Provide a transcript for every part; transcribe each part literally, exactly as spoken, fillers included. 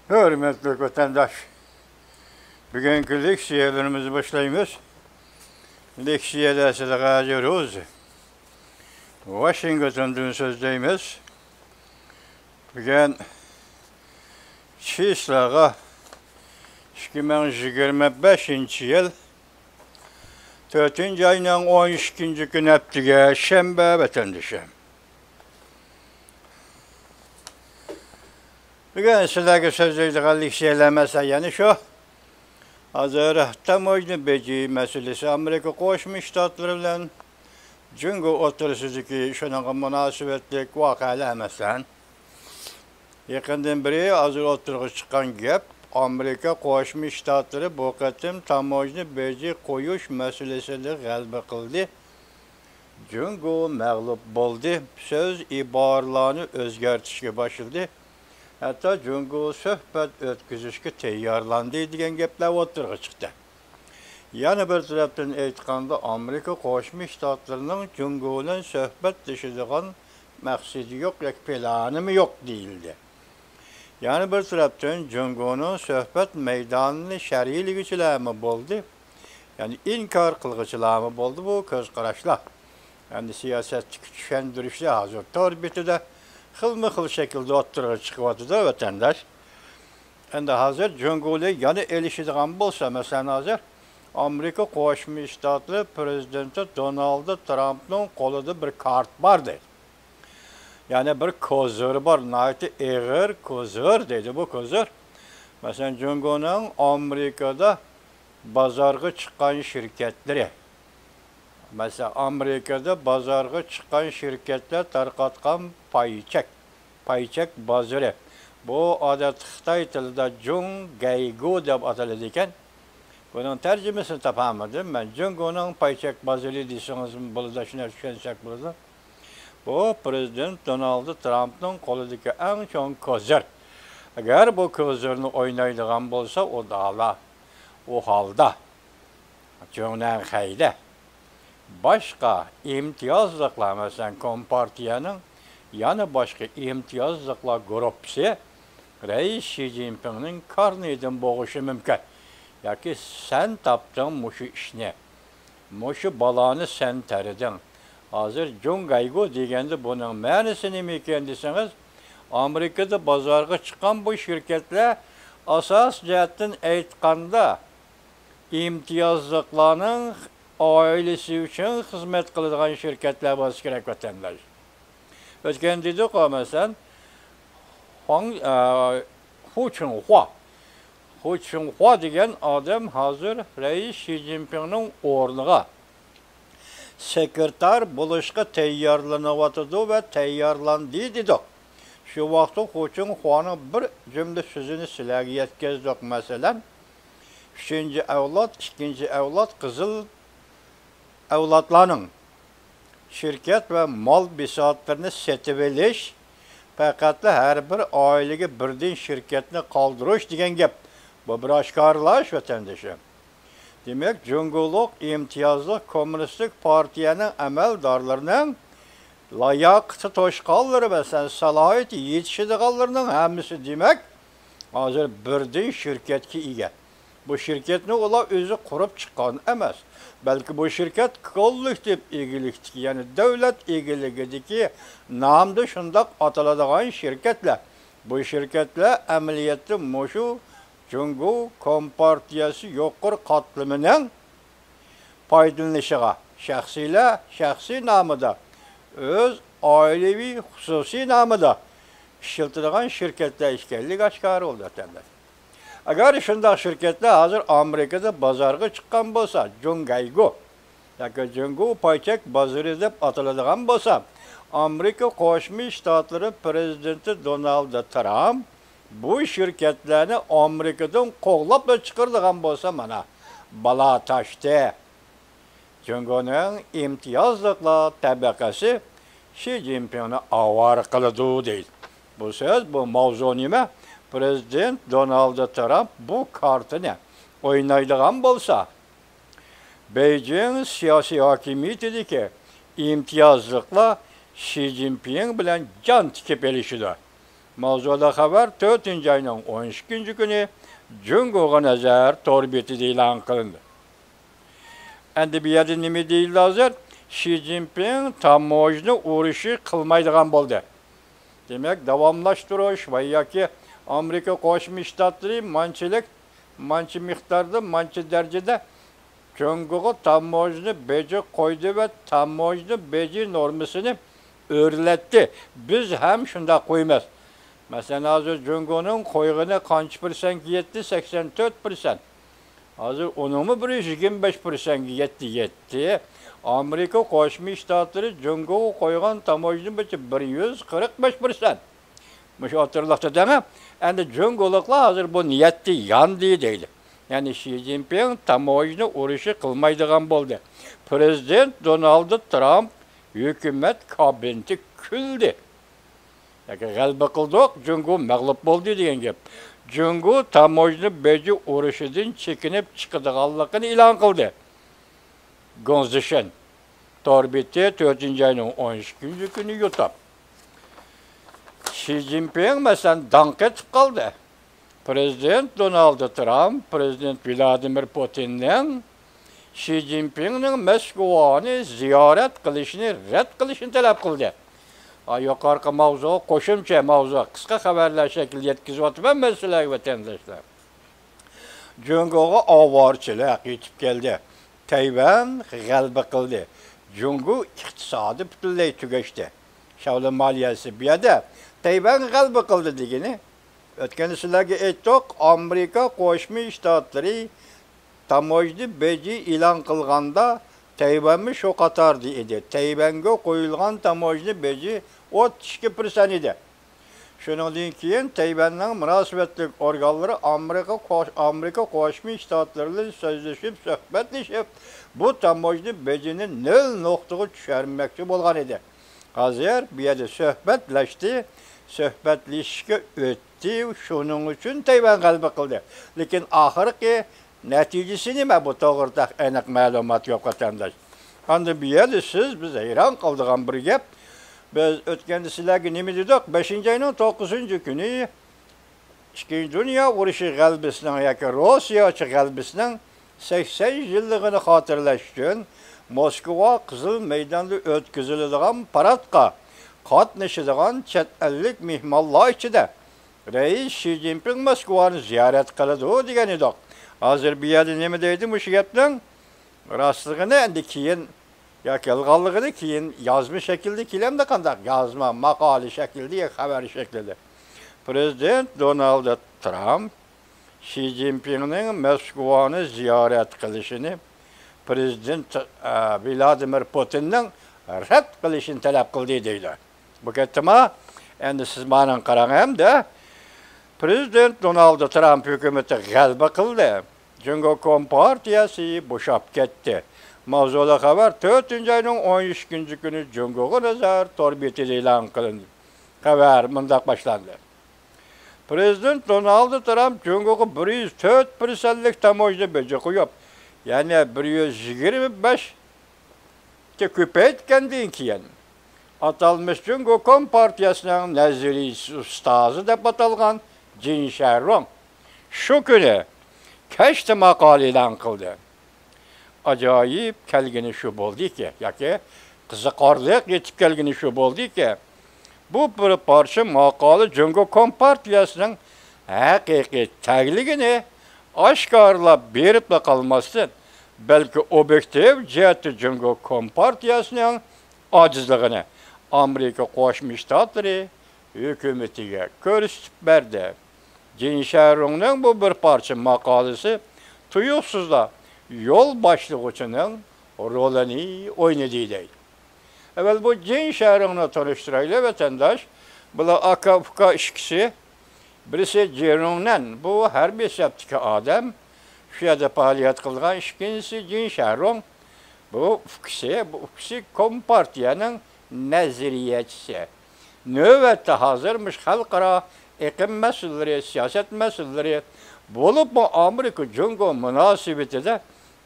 ھۆرمەتلىك ۋەتەنداش، بۈگۈنكى لېكسىيەلىرىمىزنى باشلايمىز. لېكسىيەدە سىلەرگە ھازىر روز ۋاشىنگتوندىن سۆزلەيمىز. بۈگۈن چىسلاغا ئىككى مىڭ يىگىرمە بەشىنچى يىل تۆتىنچى ئاينىڭ ئون ئىككىنچى كۈنى، ھەپتىگە شەنبە ۋەتەندىشىم. بۈگۈن سىلەرگە سۆزلەيدىغان لېكسىيەلەر مەسىلە يەنە شۇ. ھازىر تاموژنا بېجى مەسىلىسى، ئامېرىكا قوشما شتاتلىرى بىلەن جۇڭگو ئوتتۇرىسىدىكى شۇنىڭغا مۇناسىۋەتلىك ۋەقەلەر مەسىلەن. يېقىندىن بېرى ھازىر ئوتتۇرىغا چىققان گەپ، ئامېرىكا قوشما شتاتلىرى بۇ قېتىم تاموژنا بېجى قويۇش مەسىلىسىدە غەلىبە قىلدى. جۇڭگو مەغلۇپ بولدى، سۆز ئىبارىلەرنى ئۆزگەرتىشكە باشلىدى، ھەتتا جۇڭگو سۆھبەت ئۆتكۈزۈشكە تەييارلاندى دېگەن گەپلەر ئوتتۇرىغا چىقتى. يەنە بىر تەرەپتىن ئېيتقاندا، ئامېرىكا قوشما شتاتلىرىنىڭ جۇڭگو بىلەن سۆھبەتلىشىدىغان مەقسىتى يوق ياكى پىلانىمۇ يوق دېيىلدى. يەنە بىر تەرەپتىن، جۇڭگونىڭ سۆھبەت مەيدانىنى شەرھلىگۈچىلەرمۇ بولدى، يەنى ئىنكار قىلغۇچىلارمۇ بولدى بۇ كۆز قاراشلار. يەنى سىياسەتتىكى چۈشەندۈرۈشلەر ھازىر تور بېتىدە خىلمۇ خىل شەكىلدە ئوتتۇرىغا چىقىۋاتىدۇ، ۋەتەنداش. ئەمدى ھازىر جۇڭگولى يەنە ئېلىشىدىغان بولسا، مەسىلەن، ھازىر ئامېرىكا قوشما شتاتلىرى پىرېزىدېنتى دونالد ترامپنىڭ قولىدا بىر كارت بار دەيدۇ. يەنى بىر كوزىر بار، ناھايىتى ئېغىر كوزىر دەيدۇ. بۇ كوزىر، مەسىلەن، جۇڭگونىڭ ئامېرىكىدا بازارغا چىققان شىركەتلىرى، مەسىلەن، ئامېرىكىدا بازارغا چىققان شىركەتلەر تارقاتقان پاي چەك، پاي چەك بازىرى. بۇ ئادەتتە خىتاي تىلىدا جۇڭ گەيگۇ دەپ ئاتىلىدىكەن. بۇنىڭ تەرجىمىسىنى تاپالمىدىم مەن. جۇڭگونىڭ پاي چەك بازىرى دېسىڭىزمۇ بولىدۇ، شۇنى چۈشەنسەك بولىدۇ. بۇ پىرېزىدېنت دونالد ترامپنىڭ قولىدىكى ئەڭ چوڭ كوزىر. ئەگەر بۇ كوزىرنى ئوينايدىغان بولسا، ئۇ دالا، ئۇ ھالدا جۇڭنەنخەيدە باشقا ئىمتىيازلىقلار، مەسىلەن، كومپارتىيەنىڭ يەنە باشقا ئىمتىيازلىقلار گۇرۇپپىسى رەئىس شى جىنپىڭنىڭ كارنىيىدىن بوغۇشى مۇمكىن. ياكى سەن تاپتىڭ مۇشۇ ئىشنى، مۇشۇ بالانى سەن تەرىدىڭ. ھازىر جۇڭ گەيگۇ دېگەندە بۇنىڭ مەنىسى نېمە ئىكەن دېسىڭىز، ئامېرىكىدا بازارغا چىققان بۇ شىركەتلەر ئاساسىي جەھەتتىن ئېيتقاندا، ئىمتىيازلىقلارنىڭ ئائىلىسى ئۈچۈن خىزمەت قىلىدىغان شىركەتلەر بولسا كېرەك، ۋەتەنداش. ئۆتكەن دېدۇققۇ، مەسىلەن، خۇاڭ، ئە، خۇ چىڭخۇا. خۇ چىڭخۇا دېگەن ئادەم ھازىر رەئىس شى جىنپىڭنىڭ ئورنىغا سېكرېتار بولۇشقا تەييارلىنىۋاتىدۇ ۋە تەييارلاندى دېدۇق. شۇ ۋاقىتتا خۇ چىڭخۇانىڭ بىر جۈملە سۆزىنى سىلەرگە يەتكۈزدۇق. مەسىلەن، ئۈچىنچى ئەۋلاد، ئىككىنچى ئەۋلاد قىزىل ئەۋلادلارنىڭ شىركەت ۋە مال بىساتلىرىنى سېتىۋېلىش، پەقەتلا ھەر بىر ئائىلىگە بىردىن شىركەتنى قالدۇرۇش دېگەن گەپ. بۇ بىر ئاشكارىلاش، ۋەتەندىشىم. دېمەك، جۇڭگولۇق ئىمتىيازلىق كوممۇنىستىك پارتىيەنىڭ ئەمەلدارلىرىنىڭ لاياقىتى توشقانلىرى، مەسىلەن، سالاھىيىتى يېتىشىدىغانلىرىنىڭ ھەممىسى، دېمەك، ھازىر بىردىن شىركەتكە ئىگە. بۇ شىركەتنى ئۇلار ئۆزى قۇرۇپ چىققان ئەمەس، بەلكى بۇ شىركەت كوللېكتىپ ئىگىلىكتىكى، يەنى دۆلەت ئىگىلىكىدىكى نامدا شۇنداق ئاتىلىدىغان شىركەتلەر. بۇ شىركەتلەر ئەمەلىيەتتە مۇشۇ جۇڭگو كومپارتىيەسى يۇقىرى قاتلىمىنىڭ پايدىلىنىشىغا، شەخسىيلەر شەخسىي نامىدا، ئۆز ئائىلىۋى خۇسۇسىي نامىدا ئىشلىتىدىغان شىركەتلەر ئىكەنلىكى ئاشكارا بولدى، ۋەتەنداش. ئەگەر شۇنداق شىركەتلەر ھازىر ئامېرىكىدا بازارغا چىققان بولسا، جۇڭگەيگو ياكى جۇڭگو پايچەك بازىرى دەپ ئاتىلىدىغان بولسا، ئامېرىكا قوشما شتاتلىرى پىرېزىدېنتى دونالد ترامپ بۇ شىركەتلەرنى ئامېرىكىدىن قوغلاپلا چىقىرىدىغان بولسا، مانا، بالا تاشتى. جۇڭگونىڭ ئىمتىيازلىقلار تەبەقەسى شى جىنپىڭنى ئاۋارە قىلىدۇ، دەيدۇ. بۇ سۆز، بۇ ماۋزۇ نېمە؟ پىرېزىدېنت دونالد ترامپ بۇ كارتىنى ئوينايدىغان بولسا، بېيجىڭ سىياسىي ھاكىمىيىتىدىكى ئىمتىيازلىقلار شى جىنپىڭ بىلەن جان تىكىپ ئېلىشىدۇ. ماۋزۇدا خەۋەر تۆتىنچى ئاينىڭ ئون ئىككىنچى كۈنى جۇڭگوغا نەزەر تور بېتىدە ئېلان قىلىندى. ئەمدى بۇ يەردە نېمە دېيىلدى ھازىر؟ شى جىنپىڭ تاموژنا ئۇرۇشى قىلمايدىغان بولدى. دېمەك، داۋاملاشتۇرۇش ۋە ياكى ئامېرىكا قوشما شتاتلىرى مانچىلىك، مانچە مىقداردا، مانچە دەرىجىدە جۇڭگوغا تاموژنا بېجى قويدى ۋە تاموژنا بېجى نورمىسىنى ئۆرلەتتى. بىز ھەم شۇنداق قويىمىز. مەسىلەن، ھازىر جۇڭگونىڭ قويغىنى قانچە پىرسەنتكە يەتتى؟ سەكسەن تۆت پىرسەنت. ھازىر ئۇنىڭمۇ بىر يۈز يىگىرمە بەش پىرسەنتكە يەتتى، يەتتى. ئامېرىكا قوشما شتاتلىرى جۇڭگوغا قويغان تاموژنا بېجى بىر يۈز قىرىق بەش پىرسەنت. مۇشۇ ئوتتۇرىلىقتا دەڭە، ئەمدى جۇڭگولۇقلار ھازىر بۇ نىيەتتە ياندى دەيدۇ. يەنى شى جىنپىڭ تاموژنا ئۇرۇشى قىلمايدىغان بولدى. پرېزىدېنت دونالد ترامپ ھۆكۈمەت كابىنېتى كۈلدى. ياكى غەلىبە قىلدۇق، جۇڭگو مەغلۇپ بولدى دېگەن گەپ. جۇڭگو تاموژنا بېجى ئۇرۇشىدىن چېكىنىپ چىقىدىغانلىقىنى ئېلان قىلدى. گوڭزىشىن تور بېتى، تۆتىنچى ئاينىڭ ئون ئىككىنچى كۈنى يۇتۇپ. شى جىنپىڭ، مەسىلەن، داڭ قېتىپ قالدى. پرېزىدېنت دونالد ترامپ پرېزىدېنت ۋلادىمىر پۇتىننىڭ شى جىنپىڭنىڭ مەسكۇۋانى زىيارەت قىلىشىنى رەت قىلىشىنى تەلەپ قىلدى. ئا، يۇقىرىقى ماۋزۇغا قوشۇمچە ماۋزۇ، قىسقا خەۋەرلەر شەكلىدە يەتكۈزۈۋاتىمەن مەن سىلەرگە، ۋەتەنداشلار. جۇڭگوغا ئاۋارىچىلىك يېتىپ كەلدى. تەيۋەن غەلىبە قىلدى. جۇڭگو ئىقتىسادى پۈتۈنلەي تۈگەشتى. شاۋلى مالىيەسى بۇ يەردە تەيۋەن غەلىبە قىلدى دېگىنى. ئۆتكەندە سىلەرگە ئېيتتۇق، ئامېرىكا قوشما شتاتلىرى تاموژنا بېجى ئېلان قىلغاندا، تەيۋەنمۇ شۇ قاتاردا ئىدى. تەيۋەنگە قويۇلغان تاموژنا بېجى ئوتتۇز ئىككى پىرسەنت ئىدى. شۇنىڭدىن كېيىن تەيۋەننىڭ مۇناسىۋەتلىك ئورگانلىرى ئامېرىكا قوش-، ئامېرىكا قوشما شتاتلىرى بىلەن سۆزلىشىپ، سۆھبەتلىشىپ، بۇ تاموژنا بېجىنى نۆل نۇقتىغا چۈشۈرمەكچى بولغان ئىدى. ھازىر بۇ يەردە سۆھبەتلەشتى، سۆھبەتلىشىشكە ئۆتتى، شۇنىڭ ئۈچۈن تەيۋەن غەلىبە قىلدى. لېكىن ئاخىرقى نەتىجىسى نېمە؟ بۇ توغرىدا ئېنىق مەلۇمات يوق، ۋەتەنداش. ئاندىن بۇ يەردە سىز، بىز ھەيران قالىدىغان بىر گەپ. بىز ئۆتكەندە سىلەرگە نېمە دېدۇق؟ بەشىنچى ئاينىڭ توققۇزىنچى كۈنى ئىككىنچى دۇنيا ئۇرۇشى غەلىبىسىنىڭ ياكى روسىيە ئۇرۇشى غەلىبىسىنىڭ سەكسەن يىللىقىنى خاتىرىلەش ئۈچۈن موسكۋا قىزىل مەيداندا ئۆتكۈزۈلىدىغان پاراتقا قاتنىشىدىغان چەت ئەللىك مېھمانلار ئىچىدە رەئىس شى جىنپىڭ موسكۋانى زىيارەت قىلىدۇ دېگەن ئىدۇق. ھازىر بۇ يەردە نېمە دەيدۇ مۇشۇ گەپنىڭ؟ راستلىقىنى ئەمدى كېيىن ياكى يالغانلىقىنى كېيىن يازما شەكىلدە كېلەمدۇ قانداق؟ يازما، ماقالە شەكلىدە ياكى خەۋەر شەكلىدە. پرېزىدېنت دونالد ترامپ شى جىنپىڭنىڭ موسكۋانى زىيارەت قىلىشىنى پرېزىدېنت، ئە، ۋلادىمىر پۇتىننىڭ رەت قىلىشىنى تەلەپ قىلدى دەيدۇ. بۇ كەتتىما؟ ئەمدى سىز مانا قاراڭ ئەمدى. پرېزىدېنت دونالد ترامپ ھۆكۈمىتى غەلىبە قىلدى. جۇڭگو كومپارتىيەسى بوشاپ كەتتى. ماۋزۇلۇق خەۋەر تۆتىنچى ئاينىڭ ئون ئىككىنچى كۈنى جۇڭگوغا نەزەر تور بېتىدە ئېلان قىلىندى. خەۋەر مۇنداق باشلاندى. پرېزىدېنت دونالد ترامپ جۇڭگوغا بىر يۈز تۆت پىرسەنتلىك تاموژنا بېجى قويۇپ، يەنى بىر يۈز يىگىرمە بەش كۆپەيتكەندىن كېيىن، ئاتالمىش جۇڭگو كومپارتىيەسىنىڭ نەزەرىيە ئۇستازى دەپ ئاتالغان جىن شەرۇڭ شۇ كۈنى كەچتە ماقالە ئېلان قىلدى. ئاجايىپ كەلگىنى شۇ بولدىكى، ياكى قىزىقارلىق يېتىپ كەلگىنى شۇ بولدىكى، بۇ بىر پارچە ماقالە جۇڭگو كومپارتىيەسىنىڭ ھەقىقىي تەگلىكىنى ئاشكارىلاپ بېرىپلا قالماستىن، بەلكى ئوبيېكتىپ جەھەتتە جۇڭگو كومپارتىيەسىنىڭ ئاجىزلىقىنى ئامېرىكا قوشما شتاتلىرى ھۆكۈمىتىگە كۆرسىتىپ بەردى. جىن شەرۇڭنىڭ بۇ بىر پارچە ماقالىسى تۇيۇقسىزلا يول باشلىغۇچىنىڭ رولىنى ئوينىدى دەيدۇ. ئەۋەل بۇ جىن شەرۇڭنى تونۇشتۇرايلى، ۋەتەنداش. بۇلار ئاكا-ئۇكا ئىككىسى. بىرسى جېرۇڭنەن، بۇ ھەربىي سەپتىكى ئادەم، شۇ يەردە پائالىيەت قىلىدىغان، ئىككىنچىسى جىن شەرۇڭ. بۇ ئۇكىسى، بۇ ئۇكىسى كومپارتىيەنىڭ نەزەرىيەچىسى. نۆۋەتتە ھازىر مۇشۇ خەلقئارا ئېقىم مەسىلىلىرى، سىياسەت مەسىلىلىرى، بولۇپمۇ ئامېرىكا جۇڭگو مۇناسىۋىتىدە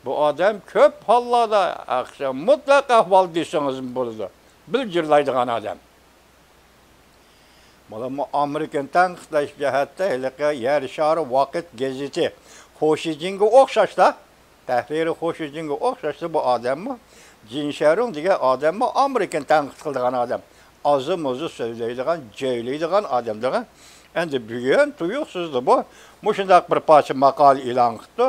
بۇ ئادەم كۆپ ھاللاردا مۇتلەق ئەھۋال دېسىڭىزمۇ بولىدۇ، بىلجىرلايدىغان ئادەم. بولۇپمۇ ئامېرىكىنى تەنقىدلەش جەھەتتە ھېلىقى يەر شارى ۋاقىت گېزىتى خۇشىجىنگە ئوخشاشلا، تەھرىرى خۇشىجىنگە ئوخشاشلا بۇ ئادەممۇ، جىن شەرۇڭ دېگەن ئادەممۇ ئامېرىكىنى تەنقىد قىلىدىغان ئادەم. ئازى-مۇزى سۆزلەيدىغان، جۆيلەيدىغان ئادەمدىغان. ئەمدى بۈگۈن تۇيۇقسىزلا بۇ مۇشۇنداق بىر پارچە ماقالە ئېلان قىپتۇ.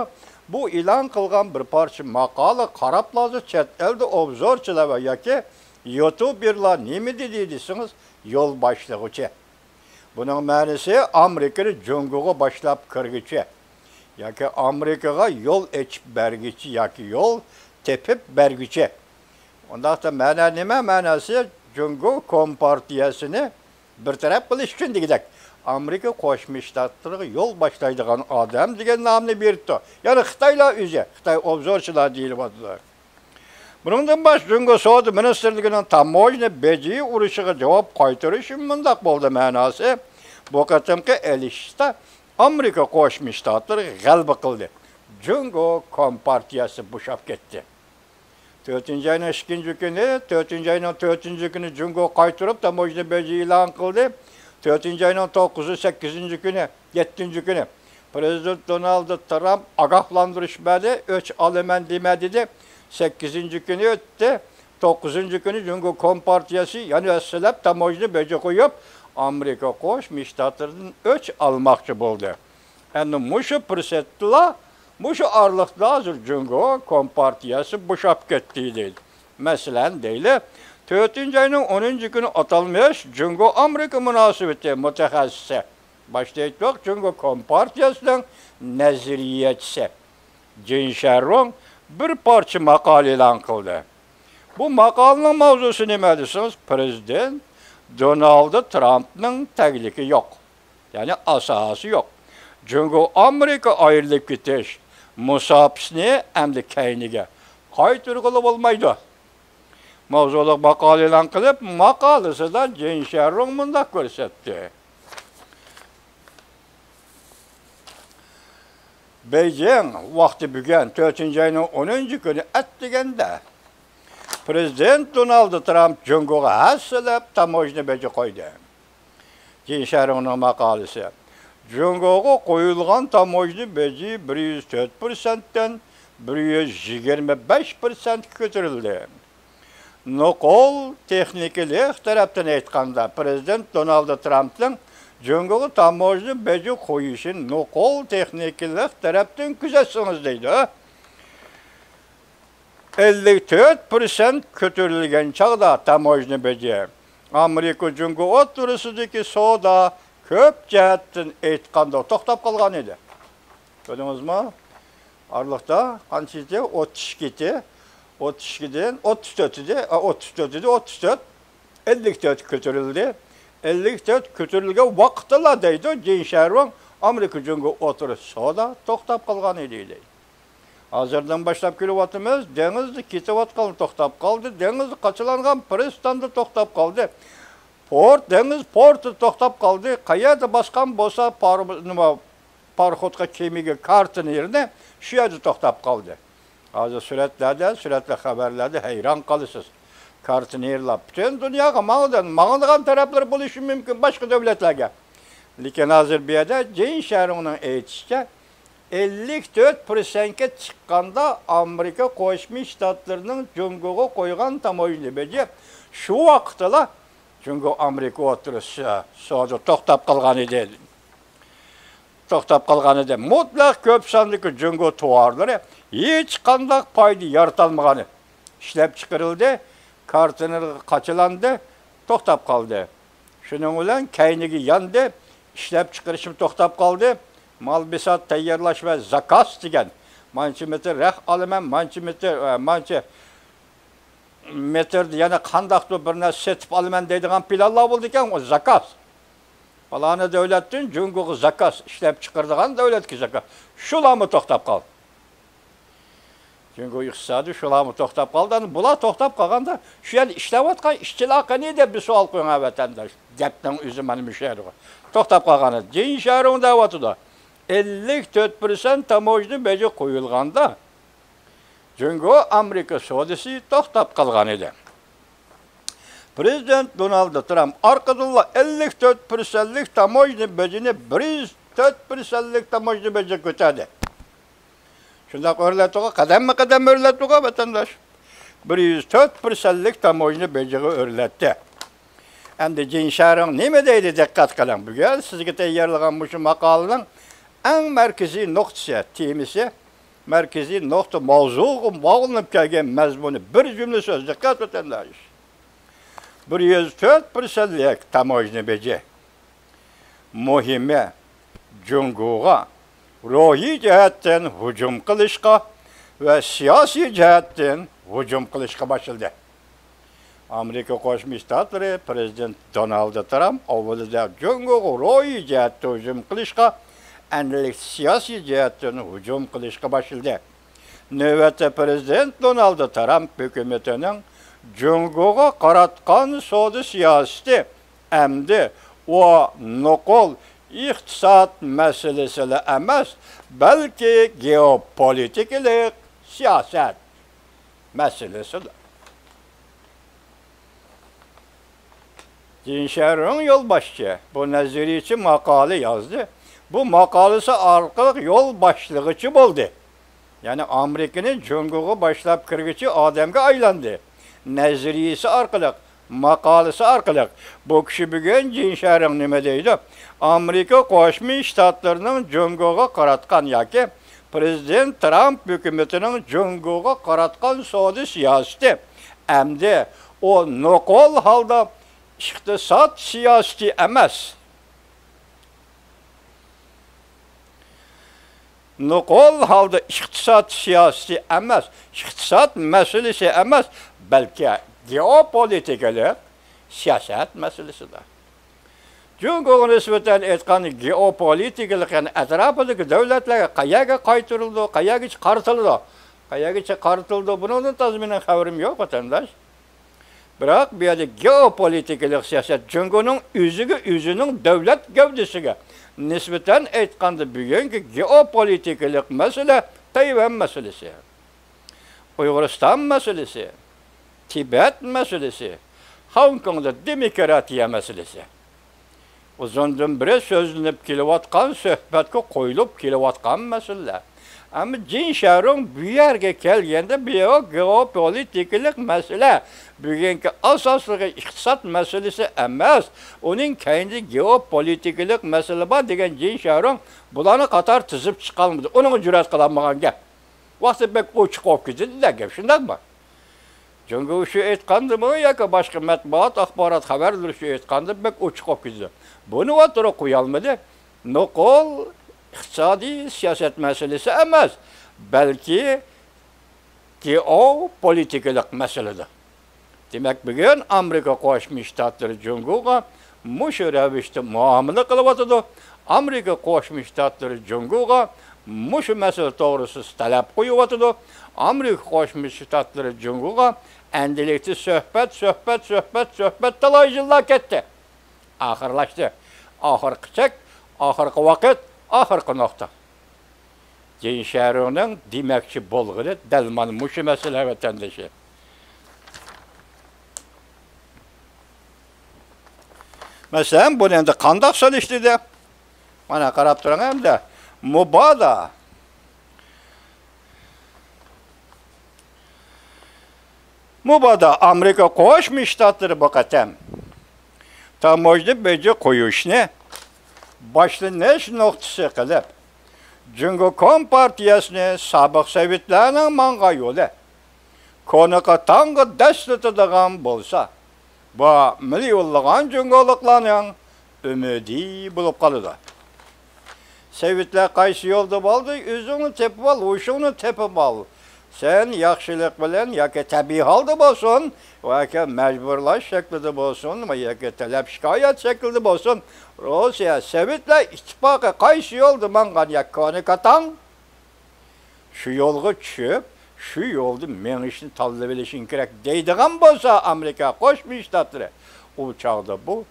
بۇ ئېلان قىلغان بىر پارچە ماقالە قاراپلا ھازىر چەت ئەلدە ئوبزورچىلار ۋە ياكى يۇتۇبېرلار نېمە دېدى دېسىڭىز، يول باشلىغۇچى. بۇنىڭ مەنىسى ئامېرىكىنى جۇڭگوغا باشلاپ كىرگۈچى ياكى ئامېرىكىغا يول ئېچىپ بەرگۈچى ياكى يول تېپىپ بەرگۈچى. ئۇنداقتا مەنە نېمە مەناسى؟ جۇڭگو كومپارتىيەسىنى بىر تەرەپ قىلىش ئۈچۈن دېگۈدەك، ئامېرىكا قوشما شتاتلىرىغا يول باشلايدىغان ئادەم دېگەن نامنى بېرىپتۇ. يەنى خىتايلار ئۆزى، خىتاي ئوبزورچىلار دېيىلىۋاتىدۇ. بۇنىڭدىن باشقا، جۇڭگو سودا مىنىستىرلىكىنىڭ تاموژنا بېجى ئۇرۇشىغا جاۋاب قايتۇرۇشى مۇنداق بولدى مەناسى، بۇ قېتىمقى ئېلىشىشتا ئامېرىكا قوشما شتاتلىرى غەلىبە قىلدى. جۇڭگو كومپارتىيەسى بوشاپ كەتتى. تۆتىنچى ئاينىڭ ئىككىنچى كۈنى، تۆتىنچى ئاينىڭ تۆتىنچى كۈنى جۇڭگو قايتۇرۇپ تاموژنا بېجى ئېلان قىلدى. تۆتىنچى ئاينىڭ توققۇزى، سەككىزىنچى كۈنى، يەتتىنچى كۈنى پرېزىدېنت دونالد ترامپ ئاگاھلاندۇرۇش بەردى، ئۆچ ئالىمەن دېمە دېدى. سەككىزىنچى كۈنى ئۆتتى. توققۇزىنچى كۈنى جۇڭگو كومپارتىيەسى يەنە ھەسسىلەپ تاموژنا بېجى قويۇپ، ئامېرىكا قوشما شتاتلىرىدىن ئۆچ ئالماقچى بولدى. ئەنە مۇشۇ پۇرسەتتىلا، مۇشۇ ئارىلىقتا ھازىر جۇڭگو كومپارتىيەسى بوشاپ كەتتى دەيدۇ. مەسىلەن، دەيلى، تۆتىنچى ئاينىڭ ئونىنچى كۈنى ئاتالمىش جۇڭگو ئامېرىكا مۇناسىۋىتى مۇتەخەسسىسى، باشتا ئېيتتۇق، جۇڭگو كومپارتىيەسىنىڭ نەزەرىيەچىسى جىن شەرۇڭ بىر پارچە ماقالە ئېلان قىلدى. بۇ ماقالىنىڭ ماۋزۇسى نېمە دېسىڭىز، پرېزىدېنت دونالد ترامپنىڭ تەگلىكى يوق. يەنى ئاساسى يوق. جۇڭگو ئامېرىكا ئايرىلىپ كېتىش مۇساپىسىنى ئەمدى كەينىگە قايتۇرغىلى بولمايدۇ. ماۋزۇلۇق ماقالە ئېلان قىلىپ، ماقالىسىدا جىن شەرۇڭ مۇنداق كۆرسەتتى. بېيجىڭ ۋاقتى بۈگۈن تۆتىنچى ئاينىڭ ئونىنچى كۈنى ئەتىگەندە پرېزىدېنت دونالد ترامپ جۇڭگوغا ھەسسىلەپ تاموژنا بېجى قويدى. جىن شەرۇڭنىڭ ماقالىسى. جۇڭگوغا قويۇلغان تاموژنا بېجى بىر يۈز تۆت پىرسەنتتىن بىر يۈز يىگىرمە بەش پىرسەنتكە كۆتۈرۈلدى. نوقۇل تېخنىكىلىق تەرەپتىن ئېيتقاندا، پرېزىدېنت دونالد ترامپنىڭ جۇڭگوغا تاموژنا بېجى قويۇشىنى نوقۇل تېخنىكىلىق تەرەپتىن كۆزەتسىڭىز دەيدۇ. ئەللىك تۆت پىرسەنت كۆتۈرۈلگەن چاغدا تاموژنا بېجى ئامېرىكا جۇڭگو ئوتتۇرىسىدىكى سودا كۆپ جەھەتتىن ئېيتقاندا توختاپ قالغان ئىدى. كۆردىڭىزمۇ؟ ئارىلىقتا قانچە ئىدى؟ ئوتتۇز ئىككى ئىدى. ئوتتۇز ئىككىدىن، ئوتتۇز تۆت ئىدى. ئا، ئوتتۇز تۆت ئىدى، ئوتتۇز تۆت. ئەللىك تۆت كۆتۈرۈلدى. ئەللىك تۆت كۆتۈرۈلگەن ۋاقىتتىلا دەيدۇ، جىن شەرۇڭ، ئامېرىكا جۇڭگو ئوتتۇرىسى سودا توختاپ قالغان ئىدى دەيدۇ. ھازىردىن باشلاپ كېلىۋاتىمىز، دېڭىزدا كېتىۋاتقان توختاپ قالدى، دېڭىزدا قاچىلانغان پىرىستاندا توختاپ قالدى. پورت، دېڭىز پورتى توختاپ قالدى. قەيەردە باسقان بولسا پار-، نېمە، پاراخوتقا، كېمىگە، كارتىنېرنى، شۇ يەردە توختاپ قالدى. ھازىر سۈرەتلەردە، سۈرەتلىك خەۋەرلەردە ھەيران قالىسىز. كارتىنېرلار پۈتۈن دۇنياغا ماڭىدۇ، ماڭىدىغان تەرەپلىرى بولۇشى مۇمكىن باشقا دۆلەتلەرگە. لېكىن ھازىر بۇ يەردە جىن شەرۇڭنىڭ ئېيتىشىچە، ئەللىك تۆت پىرسەنتكە چىققاندا ئامېرىكا قوشما شتاتلىرىنىڭ جۇڭگوغا قويغان تاموژنا بېجى شۇ ۋاقىتتىلا جۇڭگو ئامېرىكا ئوتتۇرىسى سودا توختاپ قالغان ئىدى. توختاپ قالغان ئىدى. مۇتلەق كۆپ ساندىكى جۇڭگو تاۋارلىرى ھېچقانداق پايدا يارىتالمىغان. ئىشلەپچىقىرىلدى، كارتىنېرغا قاچىلاندى، توختاپ قالدى. شۇنىڭ بىلەن كەينىگە ياندى، ئىشلەپچىقىرىشمۇ توختاپ قالدى. مال بىسات تەييارلاش ۋە زاكاز دېگەن، مانچە مېتىر رەخ ئالىمەن، مانچە مېتىر، ئە، مانچە مېتىردا يەنە قانداقتۇر بىر نەرسە سېتىپ ئالىمەن دەيدىغان پىلانلار بولىدىكەن، ئۇ زاكاز. پالانى دۆلەتتىن جۇڭگوغا زاكاز، ئىشلەپچىقىرىدىغان دۆلەتكە زاكاز. شۇلارمۇ توختاپ قالدى. جۇڭگو ئىقتىسادى شۇلارمۇ توختاپ قالدى. ئەنە بۇلار توختاپ قالغاندا، شۇ يەردە ئىشلەۋاتقان ئىشچىلار قېنى دەپ بىر سوئال قويۇڭ، ۋەتەنداش. گەپنىڭ ئۆزى مانا مۇشۇ يەردە. توختاپ قالغان ئىدى. جىن شەرۇڭ دەۋاتىدۇ. ئەللىك تۆت پىرسەنت تاموژنا بېجى قويۇلغاندا، جۇڭگو ئامېرىكا سودىسى توختاپ قالغان ئىدى. پرېزىدېنت دونالد ترامپ ئارقىدىنلا ئەللىك تۆت پىرسەنتلىك تاموژنا بېجىنى بىر يۈز تۆت پىرسەنتلىك تاموژنا بېجىگە كۆتەردى. شۇنداق ئۆرلەتتىغۇ، قەدەممۇ قەدەم ئۆرلەتتىغۇ، ۋەتەنداش. بىر يۈز تۆت پىرسەنتلىك تاموژنا بېجىغا ئۆرلەتتى. ئەمدى جىن شارۇڭ نېمە دەيدۇ، دىققەت قىلىڭ. بۈگۈن سىزگە تەييارلىغان مۇشۇ ماقالىنىڭ ئەڭ مەركىزىي نۇقتىسى، تېمىسى، مەركىزىي نۇقتا ماۋزۇغا باغلىنىپ كەلگەن مەزمۇنى بىر جۈملە سۆز. دىققەت، ۋەتەنداش. بىر يۈز تۆت پىرسەنتلىك تاموژنا بېجى مۇھىمى جۇڭگوغا روھىي جەھەتتىن ھۇجۇم قىلىشقا ۋە سىياسىي جەھەتتىن ھۇجۇم قىلىشقا باشلىدى. ئامېرىكا قوشما شتاتلىرى پرېزىدېنت دونالد ترامپ ئاۋۋىلىدا جۇڭگوغا روھىي جەھەتتە ھۇجۇم قىلىشقا، ئەمدىلىكتە سىياسىي جەھەتتىن ھۇجۇم قىلىشقا باشلىدى. نۆۋەتتە پرېزىدېنت دونالد ترامپ ھۆكۈمىتىنىڭ جۇڭگوغا قاراتقان سودا سىياسىتى ئەمدى ئۇ نوقۇل ئىقتىساد مەسىلىسىلا ئەمەس، بەلكى گېئوپولىتىكىلىق سىياسەت مەسىلىسىدۇر. جىن شەرۇڭ يولباشچى، بۇ نەزەرىيەچى ماقالە يازدى. بۇ ماقالىسى ئارقىلىق يول باشلىغۇچى بولدى. يەنى ئامېرىكىنى جۇڭگوغا باشلاپ كىرگۈچى ئادەمگە ئايلاندى. نەزەرىيىسى ئارقىلىق، ماقالىسى ئارقىلىق. بۇ كىشى بۈگۈن جىن شەرۇڭ نېمە دەيدۇ؟ ئامېرىكا قوشما شتاتلىرىنىڭ جۇڭگوغا قاراتقان ياكى پرېزىدېنت ترامپ ھۆكۈمىتىنىڭ جۇڭگوغا قاراتقان سودا سىياسىتى ئەمدى ئۇ نوقۇل ھالدا ئىقتىساد سىياسىتى ئەمەس. نوقۇل ھالدا ئىقتىساد سىياسىتى ئەمەس، ئىقتىساد مەسىلىسى ئەمەس، بەلكى گېئوپولىتىكىلىق سىياسەت مەسىلىسىدۇر. جۇڭگوغا نىسبەتەن ئېيتقاندا، گېئوپولىتىكىلىق، يەنى ئەتراپىدىكى دۆلەتلەرگە قەيەرگە قايتۇرۇلىدۇ، قەيەرگىچە قارىتىلىدۇ، قەيەرگىچە قارىتىلىدۇ، بۇنىڭدىن تازا مېنىڭ خەۋىرىم يوق، ۋەتەنداش. بىراق بۇ يەردە گېئوپولىتىكىلىق سىياسەت جۇڭگونىڭ ئۆزىگە، ئۆزىنىڭ دۆلەت گەۋدىسىگە نىسبەتەن ئېيتقاندا، بۈگۈنكى گېئوپولىتىكىلىق مەسىلە تەيۋەن مەسىلىسى، ئۇيغۇرىستان مەسىلىسى، تىبەت مەسىلىسى، خوڭكوڭدا دېموكراتىيە مەسىلىسى. ئۇزۇندىن بېرى سۆزلىنىپ كېلىۋاتقان، سۆھبەتكە قويۇلۇپ كېلىۋاتقان مەسىلىلەر. ئەمما جىن شەرۇڭ بۇ يەرگە كەلگەندە، بۇ گېئوپولىتىكىلىق مەسىلە، بۈگۈنكى ئاساسلىقى ئىقتىساد مەسىلىسى ئەمەس، ئۇنىڭ كەينىدە گېئوپولىتىكىلىق مەسىلە بار دېگەن جىن شەرۇڭ بۇلارنى قاتار تىزىپ چىقالمىدى. ئۇنىڭغا جۈرئەت قىلالمىغان گەپ. ۋاقتى بەك ئوچۇق بولۇپ كېتىدۇ دېگەن گەپ، شۇنداقمۇ؟ جۇڭگو شۇ ئېيتقاندىمۇ ياكى باشقا مەتبۇئات، ئاخبارات خەۋەرلىرى شۇ ئېيتقاندا بەك ئوچۇق بولۇپ كېتىدۇ. بۇنى ئوتتۇرىغا قويالمىدى. نوقۇل ئىقتىسادىي سىياسەت مەسىلىسى ئەمەس، بەلكى گېئوپولىتىكىلىق مەسىلىدۇر. دېمەك، بۈگۈن ئامېرىكا قوشما شتاتلىرى جۇڭگوغا مۇشۇ رەۋىشتە مۇئامىلە قىلىۋاتىدۇ. ئامېرىكا قوشما شتاتلىرى جۇڭگوغا مۇشۇ مەسىلە توغرىسىدا تەلەپ قويۇۋاتىدۇ. ئامېرىكا قوشما شتاتلىرى جۇڭگوغا ئەندىلىكتە سۆھبەت، سۆھبەت، سۆھبەت، سۆھبەت، تالاي يىللار كەتتى. ئاخىرلاشتى. ئاخىرقى چەك، ئاخىرقى ۋاقىت، ئاخىرقى نۇقتا. جىن شەرۇڭنىڭ دېمەكچى بولغىنى دەل مانا مۇشۇ مەسىلە، ۋەتەندىشى. مەسىلەن، بۇنى ئەمدى قانداق سېلىشتۇردى؟ مانا قاراپ تۇرۇڭ ئەمدى. مۇبادا، مۇبادا ئامېرىكا قوشما شتاتلىرى بۇ قېتىم تاموژنا بېجى قويۇشنى باشلىنىش نۇقتىسى قىلىپ، جۇڭگو كومپارتىيەسىنى سابىق سوۋېتلارنىڭ ماڭغان يولى، كونا قاتاڭغا دەسسىتىدىغان بولسا، بۇ مىليونلىغان جۇڭگولۇقلارنىڭ ئۈمىدى بولۇپ قالىدۇ. سوۋېتلار قايسى يولدا بولدى، ئۆزۈڭنى تېپىۋال، ھوشۇڭنى تېپىۋال. سەن ياخشىلىق بىلەن ياكى تەبىئىي ھالدا بولسۇن، ياكى مەجبۇرلاش شەكلىدە بولسۇن، ياكى تەلەپ شىكايەت شەكلىدە بولسۇن، روسىيە، سوۋېتلار ئىتتىپاقى قايسى يولدا ماڭغان، ياكى كونا قاتاڭ، شۇ يولغا چۈشۈپ، شۇ يولدا مېڭىشنى تاللىۋېلىشىڭ كېرەك دەيدىغان بولسا ئامېرىكا قوشما شتاتلىرى، ئۇ چاغدا بۇ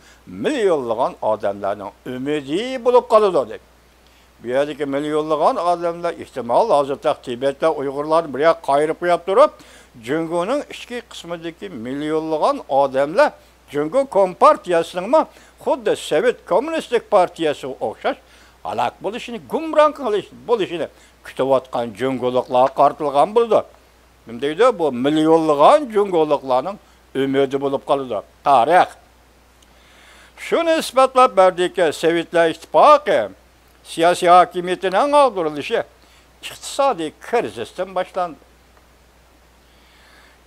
مىليونلىغان ئادەملەرنىڭ ئۈمىدى بولۇپ قالىدۇ دەپ. بۇ يەردىكى مىليونلىغان ئادەملەر ئېھتىمال ھازىر تېخى تىبەتلەر، ئۇيغۇرلارنى بىر يەرگە قايرىپ قويۇپ تۇرۇپ، جۇڭگونىڭ ئىچكى قىسمىدىكى مىليونلىغان ئادەملەر جۇڭگو كومپارتىيەسىنىڭمۇ خۇددى سوۋېت كوممۇنىستىك پارتىيەسىگە ئوخشاش ھالاك بولۇشىنى، گۇمران قىلىش، بولۇشىنى كۈتۈۋاتقان جۇڭگولۇقلارغا قارىتىلغان بولىدۇ. نېمە دەيدۇ؟ بۇ مىليونلىغان جۇڭگولۇقلارنىڭ ئۈمىدى بولۇپ قالىدۇ. تارىخ شۇنى ئىسپاتلاپ بەردىكى، سوۋېتلار ئىتتىپاقى سىياسىي ھاكىمىيىتىنىڭ ئاغدۇرۇلۇشى ئىقتىسادىي كىرىزىستىن باشلاندى.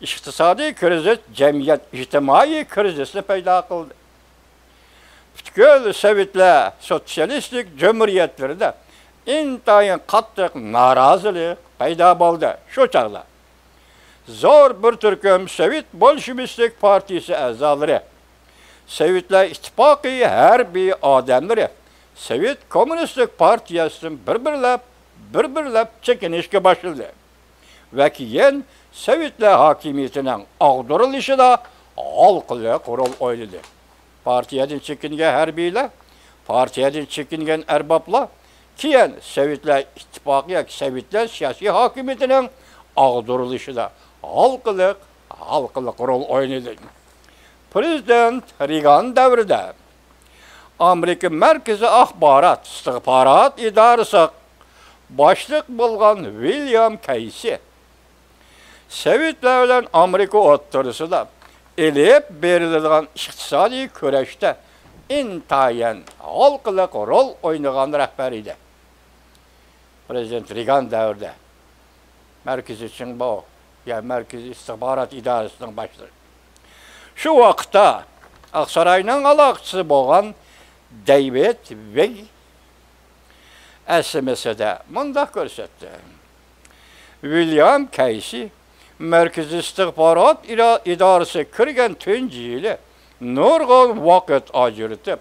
ئىقتىسادىي كىرىزىس جەمئىيەت ئىجتىمائىي كىرىزىسنى پەيدا قىلدى. پۈتكۈل سوۋېتلار سوتسىيالىستىك جۇمھۇرىيەتلىرىدە ئىنتايىن قاتتىق نارازىلىق پەيدا بولدى. شۇ چاغدا زور بىر تۈركۈم سوۋېت بولشېۋىستىك پارتىيىسى ئەزالىرى، سوۋېتلار ئىتتىپاقى ھەربىي ئادەملىرى سوۋېت كوممۇنىستىك پارتىيەسىدىن بىر-بىرلەپ، بىر-بىرلەپ چېكىنىشكە باشلىدى ۋە كېيىن سوۋېتلار ھاكىمىيىتىنىڭ ئاغدۇرۇلۇشىدا ھالقىلىق رول ئوينىدى. پارتىيەدىن چېكىنگەن ھەربىيلەر، پارتىيەدىن چېكىنگەن ئەربابلار كېيىن سوۋېتلار ئىتتىپاقى ياكى سوۋېتلار سىياسىي ھاكىمىيىتىنىڭ ئاغدۇرۇلۇشىدا ھالقىلىق، ھالقىلىق رول ئوينىدى. پرېزىدېنت رېگان دەۋرىدە ئامېرىكا مەركىزىي ئاخبارات ئىستىخبارات ئىدارىسى باشلىق بولغان ۋىليام كەيسى سوۋېتلار بىلەن ئامېرىكا ئوتتۇرىسىدا ئېلىپ بېرىلىدىغان ئىقتىسادىي كۈرەشتە ئىنتايىن ھالقىلىق رول ئوينىغان رەھبەر ئىدى. پرېزىدېنت رېگان دەۋرىدە مەركىزىي چىڭباۋ، يەنى مەركىزىي ئىستىخبارات ئىدارىسىنىڭ باشلىقى. شۇ ۋاقىتتا ئاقساراينىڭ ئالاقىچىسى بولغان دېۋىد ۋېگ ئەسلىمىسىدە مۇنداق كۆرسەتتى: ۋىليام كەيسى مەركىزىي ئىستىخبارات ئىرا-، ئىدارىسىگە كىرگەن تۇنجى يىلى نۇرغۇن ۋاقىت ئاجرىتىپ،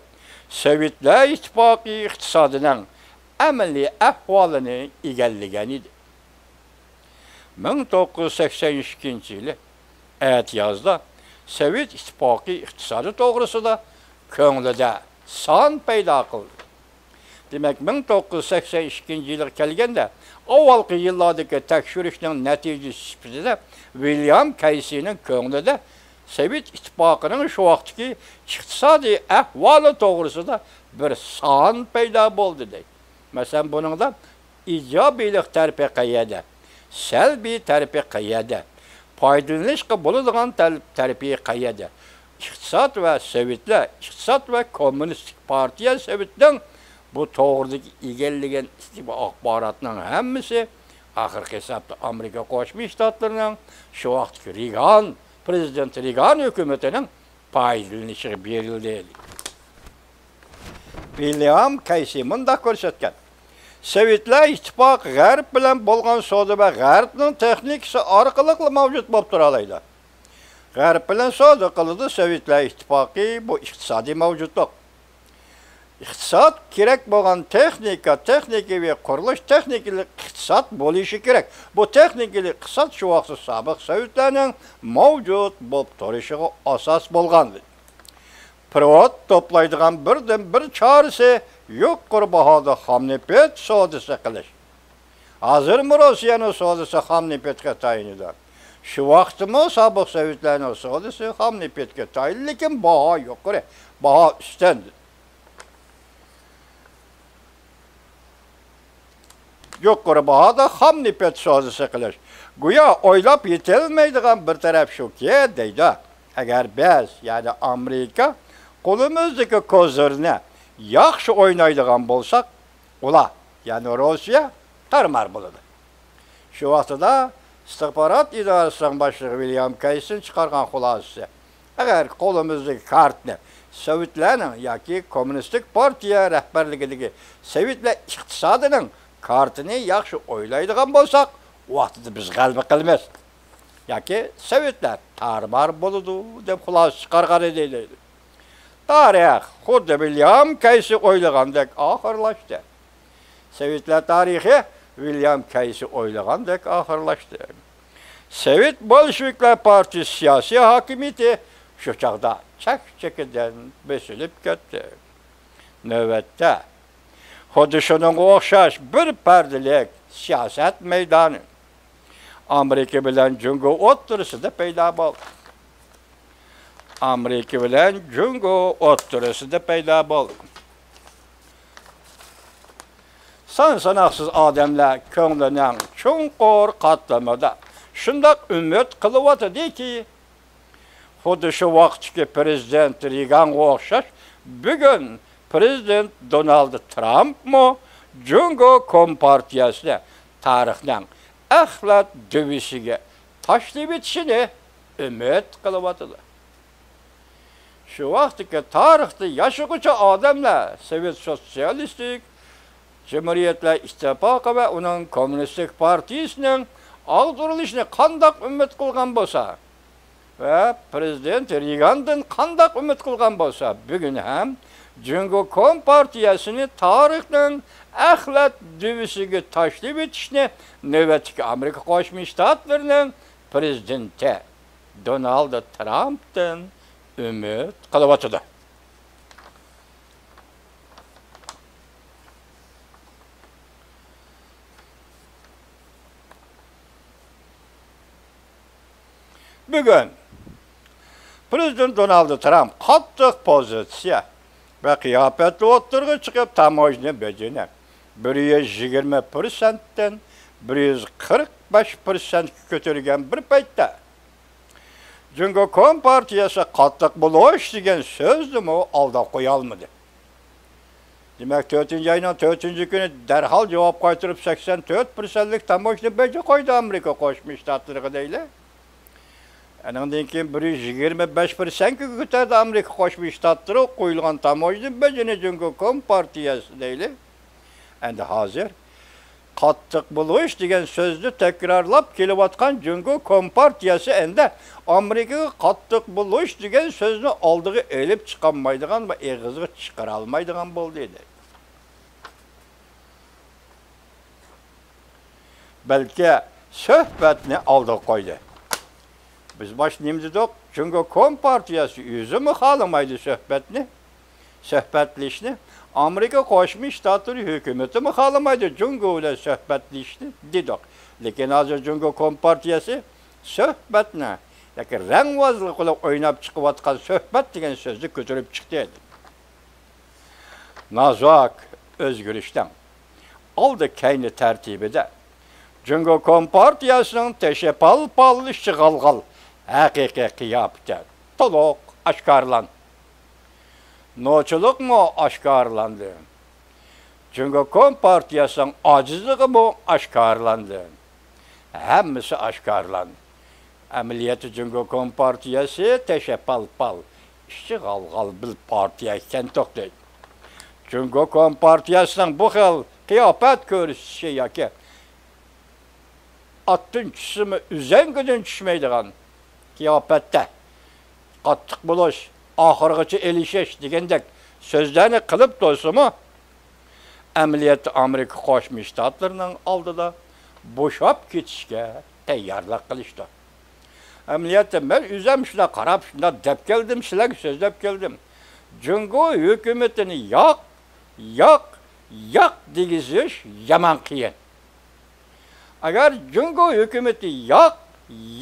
سوۋېتلار ئىتتىپاقى ئىقتىسادىنىڭ ئەمەلىي ئەھۋالىنى ئىگىلىگەن ئىدى. مىڭ توققۇز يۈز سەكسەن ئىككىنچى يىلى ئەتىيازدا سوۋېت ئىتتىپاقى ئىقتىسادى توغرىسىدا كۆڭلىدە سان پەيدا قىلدى. دېمەك، مىڭ توققۇز يۈز سەكسەن ئىككىنچى يىلغا كەلگەندە، ئاۋۋالقى يىللاردىكى تەكشۈرۈشنىڭ نەتىجىسى سۈپىتىدە ۋىليام كەيسىنىڭ كۆڭلىدە سوۋېت ئىتتىپاقىنىڭ شۇ ۋاقىتتىكى ئىقتىسادىي ئەھۋالى توغرىسىدا بىر سان پەيدا بولدى، دەيدۇ. مەسىلەن، بۇنىڭدا ئىجابىيلىق تەرىپى قەيەردە؟ سەلبىي تەرىپى قەيەردە؟ پايدىلىنىشقا بولىدىغان تەل-، تەرىپى قەيەردە؟ ئىقتىساد ۋە سوۋېتلار، ئىقتىساد ۋە كوممۇنىستىك پارتىيە سوۋېتنىڭ بۇ توغرىدىكى ئىگىلىگەن ئىستىبا-، ئاخباراتنىڭ ھەممىسى ئاخىرقى ھېسابتا ئامېرىكا قوشما شتاتلىرىنىڭ، شۇ ۋاقىتتىكى رېگان، پرېزىدېنت رېگان ھۆكۈمىتىنىڭ پايدىلىنىشىغا بېرىلدى. ۋىليام كەيسى مۇنداق كۆرسەتكەن: سوۋېتلار ئىتتىپاقى غەرب بىلەن بولغان سودا ۋە غەربنىڭ تېخنىكىسى ئارقىلىقلا مەۋجۇت بولۇپ تۇرالايدۇ. غەرب بىلەن سودا قىلىدۇ، سوۋېتلار ئىتتىپاقى بۇ ئىقتىسادىي مەۋجۇتلۇق. ئىقتىساد كېرەك بولغان تېخنىكا، تېخنىكىۋى قۇرۇلۇش تېخنىكىلىق ئىقتىساد بولۇشى كېرەك. بۇ تېخنىكىلىق ئىقتىساد شۇ ۋاقىتتا سابىق سوۋېتلارنىڭ مەۋجۇت بولۇپ تۇرۇشىغا ئاساس بولغان. پېرېۋوت توپلايدىغان بىردىنبىر چارىسى يۇقىرى باھادا خام نېفىت سودىسى قىلىش. ھازىرمۇ روسىيەنىڭ سودىسى خام نېفىتقا تايىنىدۇ. شۇ ۋاقىتتىمۇ سابىق سوۋېتلارنىڭ سودىسى خام نېفىتكە تايىنلىق، لېكىن باھا يۇقىرى، باھا ئۈستۈن. يۇقىرى باھادا خام نېفىت سودىسى قىلىش. گويا ئويلاپ يېتەلمەيدىغان بىر تەرەپ شۇكى، دەيدۇ، ئەگەر بىز، يەنى ئامېرىكا، قولىمىزدىكى كوزىرنى ياخشى ئوينايدىغان بولساق، ئۇلار، يەنى روسىيە تارمار بولىدۇ. شۇ ۋاقتىدا ئىستىخبارات ئىدارىسىنىڭ باشلىقى ۋىليام كەيسىنىڭ چىقارغان خۇلاسىسى، ئەگەر قولىمىزدىكى كارتىنى سوۋېتلارنىڭ ياكى كوممۇنىستىك پارتىيە رەھبەرلىكىدىكى سوۋېتلار ئىقتىسادىنىڭ كارتىنى ياخشى ئويلايدىغان بولساق، ئۇ ۋاقتىدا بىز غەلىبە قىلىمىز ياكى سوۋېتلار تارمار بولىدۇ، دەپ خۇلاسە چىقارغان ئىدى، دەيدۇ. تارىخ خۇددى ۋىليام كەيسى ئويلىغاندەك ئاخىرلاشتى. سوۋېتلار تارىخى ۋىليام كەيسى ئويلىغاندەك ئاخىرلاشتى. سوۋېت بولشېۋىكلار پارتىيىسى سىياسىي ھاكىمىيىتى شۇ چاغدا چەك-چېكىدىن بېسىلىپ كەتتى. نۆۋەتتە، خۇددى شۇنىڭغا ئوخشاش بىر پەردىلىك سىياسەت مەيدانى ئامېرىكا بىلەن جۇڭگو ئوتتۇرىسىدا پەيدا بولدى. ئامېرىكا بىلەن جۇڭگو ئوتتۇرىسىدا پەيدا بولدى. سان ساناقسىز ئادەملەر كۆڭلىنىڭ چوڭقۇر قاتلىمىدا شۇنداق ئۈمىد قىلىۋاتىدىكى، خۇددى شۇ ۋاقىتتىكى پىرېزىدېنت رېيگانغا ئوخشاش، بۈگۈن پىرېزىدېنت دونالد ترامپمۇ جۇڭگو كومپارتىيەسىنى تارىخنىڭ ئەخلەت دۆۋىسىگە تاشلىۋېتىشىنى ئۈمىد قىلىۋاتىدۇ. شۇ ۋاقىتتىكى تارىختا ياشىغۇچى ئادەملەر سوۋېت سوتسىيالىستىك جۇمھۇرىيەتلەر ئىتتىپاقى ۋە ئۇنىڭ كوممۇنىستىك پارتىيىسىنىڭ ئاغدۇرۇلۇشىنى قانداق ئۈمىد قىلغان بولسا، ۋە پىرېزىدېنت رېيگاندىن قانداق ئۈمىد قىلغان بولسا، بۈگۈن ھەم جۇڭگو كومپارتىيەسىنى تارىخنىڭ ئەخلەت دۆۋىسىگە تاشلىۋېتىشنى نۆۋەتتىكى ئامېرىكا قوشما شتاتلىرىنىڭ پىرېزىدېنتى دونالد ترامپتىن ئۈمىد قىلىۋاتىدۇ. بۈگۈن پىرېزىدېنت دونالد ترامپ قاتتىق پوزىتسىيە ۋە قىياپەتتە ئوتتۇرىغا چىقىپ، تاموژنا بېجىنى بىر يۈز يىگىرمە پىرسەنتتىن بىر يۈز قىرىق بەش پىرسەنتكە كۆتۈرگەن بىر پەيتتە، جۇڭگو كومپارتىيەسى قاتتىق بولۇش دېگەن سۆزنىمۇ ئالدىغا قويالمىدى. دېمەك، تۆتىنچى ئاينىڭ تۆتىنچى كۈنى دەرھال جاۋاب قايتۇرۇپ، سەكسەن تۆت پىرسەنتلىك تاموژنا بېجى قويدى ئامېرىكا قوشما شتاتلىرىغا دەيلى. ئانىڭدىن كېيىن بىر يۈز يىگىرمە بەش پىرسەنتكە كۆتەردى ئامېرىكا قوشما شتاتلىرىغا قويۇلغان تاموژنا بېجىنى جۇڭگو كومپارتىيەسى دەيلى. ئەمدى ھازىر قاتتىق بولۇش دېگەن سۆزنى تەكرارلاپ كېلىۋاتقان جۇڭگو كومپارتىيەسى ئەمدى ئامېرىكىغا قاتتىق بولۇش دېگەن سۆزنى ئالدىغا ئېلىپ چىقالمايدىغان ۋە ئېغىزىغا چىقىرالمايدىغان بولدى، دەيدۇ. بەلكى سۆھبەتنى ئالدىغا قويدى. بىز باشتا نېمە دېدۇق؟ جۇڭگو كومپارتىيەسى ئۆزىمۇ خالىمايدۇ سۆھبەتنى، سۆھبەتلىشىشنى. ئامېرىكا قوشما شتاتلىرى ھۆكۈمىتىمۇ خالىمايدۇ جۇڭگو بىلەن سۆھبەتلىشىشنى دېدۇق. لېكىن ھازىر جۇڭگو كومپارتىيەسى سۆھبەتنى ياكى رەڭۋازلىق بىلەن ئويناپ چىقىۋاتقان سۆھبەت دېگەن سۆزنى كۆتۈرۈپ چىقتى. نازۇك ئۆزگىرىشنىڭ ئالدى كەينى تەرتىپىدە جۇڭگو كومپارتىيەسىنىڭ تېشى پال-پال، ئىچى غال-غال ھەقىقىي قىياپىتى تولۇق ئاشكارىلاندى. نوچىلىقمۇ ئاشكارىلاندى. جۇڭگو كومپارتىيەسىنىڭ ئاجىزلىقىمۇ ئاشكارىلاندى. ھەممىسى ئاشكارىلاندى. ئەمەلىيەتتە جۇڭگو كومپارتىيەسى تېشى پال-پال، ئىچى غال-غال بىر پارتىيە ئىكەنتۇق دەيدۇ. جۇڭگو كومپارتىيەسىنىڭ بۇ خىل قىياپەت كۆرسىتىشى ياكى ئاتتىن چۈشسىمۇ ئۈزەڭگىدىن چۈشمەيدىغان قىياپەتتە قاتتىق بولۇش، ئاخىرغىچە ئېلىشىش دېگەندەك سۆزلەرنى قىلىپ تۇرسىمۇ، ئەمەلىيەتتە ئامېرىكا قوشما شتاتلىرىنىڭ ئالدىدا بوشاپ كېتىشكە تەييارلىق قىلىشتۇر. ئەمەلىيەتتە مەن ئۆزۈم شۇنداق قاراپ، شۇنداق دەپ كەلدىم، سىلەرگە سۆزلەپ كەلدىم. جۇڭگو ھۆكۈمىتىنى ياق، ياق، ياق دېگۈزۈش يامان قىيىن. ئەگەر جۇڭگو ھۆكۈمىتى ياق،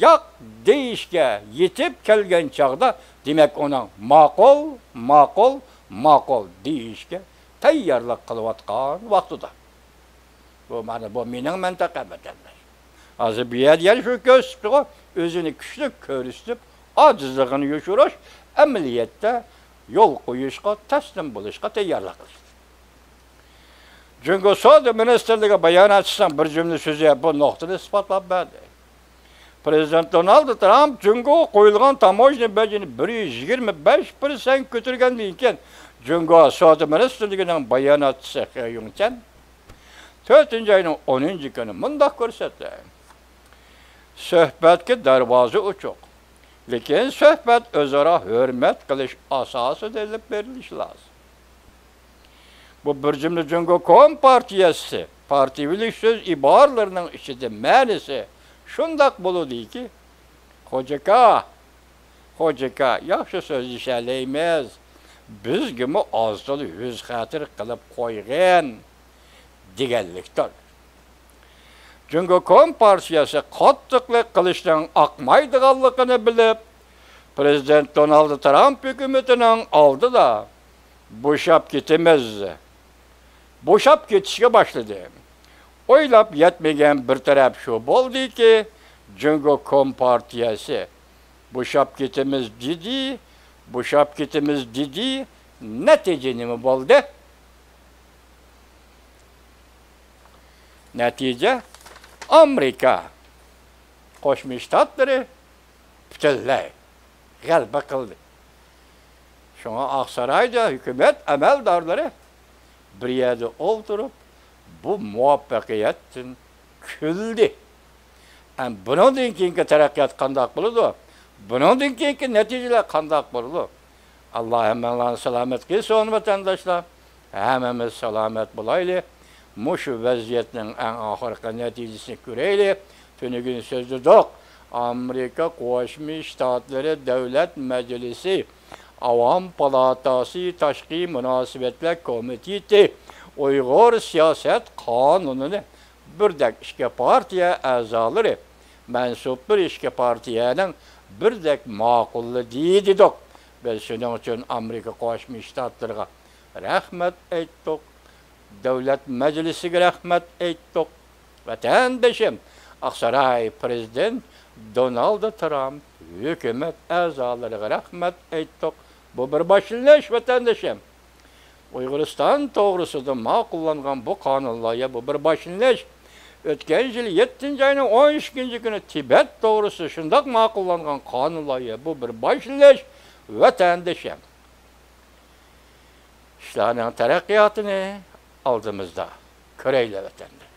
ياق دېيىشكە يېتىپ كەلگەن چاغدا، دېمەك، ئۇنىڭ ماقۇل، ماقۇل، ماقۇل دېيىشكە تەييارلىق قىلىۋاتقان ۋاقتىدا. بۇ، مانا، بۇ مېنىڭ مەنتىقەم، ۋەتەنداش. ھازىر بۇ يەردە يەنە شۇ كۆرسىتىپتىغۇ، ئۆزىنى كۈچلۈك كۆرسىتىپ، ئاجىزلىقىنى يوشۇرۇش، ئەمەلىيەتتە يول قويۇشقا، تەسلىم بولۇشقا تەييارلىق قىلىش. جۇڭگو سودا مىنىستىرلىكى باياناتچىسىنىڭ بىر جۈملە سۆزى بۇ نۇقتىنى ئىسپاتلاپ بەردى. پىرېزىدېنت دونالد ترامپ جۇڭگوغا قويۇلغان تاموژنا بېجىنى بىر يۈز يىگىرمە بەش پىرسەنت كۆتۈرگەندىن كېيىن، جۇڭگو سودا مىنىستىرلىكىنىڭ باياناتچىسى خې يۇڭچەن تۆتىنچى ئاينىڭ ئونىنچى كۈنى مۇنداق كۆرسەتتى: سۆھبەتكە دەرۋازا ئوچۇق، لېكىن سۆھبەت ئۆزئارا ھۆرمەت قىلىش ئاساسىدا ئېلىپ بېرىلىشى لازىم. بۇ بىر جۈملە جۇڭگو كومپارتىيەسى پارتىيىۋىلىك سۆز ئىبارىلىرىنىڭ ئىچىدە مەنىسى شۇنداق بولىدۇكى، خوجىكا، خوجىكا، ياخشى سۆزلىشەلەيمىز، بىزگىمۇ ئاز-تولا ھۆز-خەتىر قىلىپ قويغىن، دېگەنلىكتۇر. جۇڭگو كومپارتىيەسى قاتتىقلىق قىلىشنىڭ ئاقمايدىغانلىقىنى بىلىپ، پرېزىدېنت دونالد ترامپ ھۆكۈمىتىنىڭ ئالدىدا بوشاپ كېتىمىز، بوشاپ كېتىشكە باشلىدى. ئويلاپ يەتمىگەن بىر تەرەپ شۇ بولدىكى، جۇڭگو كومپارتىيەسى بوشاپ كېتىمىز دېدى، بوشاپ كېتىمىز دېدى، نەتىجە نېمە بولدى؟ نەتىجە، ئامېرىكا قوشما شتاتلىرى پۈتۈنلەي غەلىبە قىلدى. شۇڭا ئاقسارايدا ھۆكۈمەت ئەمەلدارلىرى بىر يەردە ئولتۇرۇپ، بۇ مۇۋەپپەقىيەتتىن كۈلدى. ئەم، بۇنىڭدىن كېيىنكى تەرەققىيات قانداق بولىدۇ؟ بۇنىڭدىن كېيىنكى نەتىجىلەر قانداق بولىدۇ؟ ئاللا ھەممىڭلارنى سالامەت قىلسۇن، ۋەتەنداشلار. ھەممىمىز سالامەت بولايلى. مۇشۇ ۋەزىيەتنىڭ ئەڭ ئاخىرقى نەتىجىسىنى كۆرەيلى. تۈنۈگۈن سۆزلىدۇق. ئامېرىكا قوشما شتاتلىرى دۆلەت مەجلىسى، ئاۋام پالاتاسى، تاشقى مۇناسىۋەتلەر كومىتېتى ئۇيغۇر سىياسەت قانۇنىنى بىردەك ئىككى پارتىيە ئەزالىرى، مەنسۇپلىرى ئىككى پارتىيەنىڭ بىردەك ماقۇللىدى دېدۇق. بىز شۇنىڭ ئۈچۈن ئامېرىكا قوشما شتاتلىرىغا رەھمەت ئېيتتۇق، دۆلەت مەجلىسىگە رەھمەت ئېيتتۇق. ۋەتەندىشىم، ئاقساراي پرېزىدېنت دونالد ترامپ ھۆكۈمەت ئەزالىرىغا رەھمەت ئېيتتۇق. بۇ بىر باشلىنىش، ۋەتەندىشىم. ئۇيغۇرىستان توغرىسىدا ماقۇللانغان بۇ قانۇن لايىھە، بۇ بىر باشلىنىش. ئۆتكەن يىل يەتتىنچى ئاينىڭ ئون ئىككىنچى كۈنى تىبەت توغرىسىدا شۇنداق ماقۇللانغان قانۇن لايىھە، بۇ بىر باشلىنىش، ۋەتەندىشىم. ئىشلارنىڭ تەرەققىياتىنى ئالدىمىزدا كۆرەيلى، ۋەتەندە.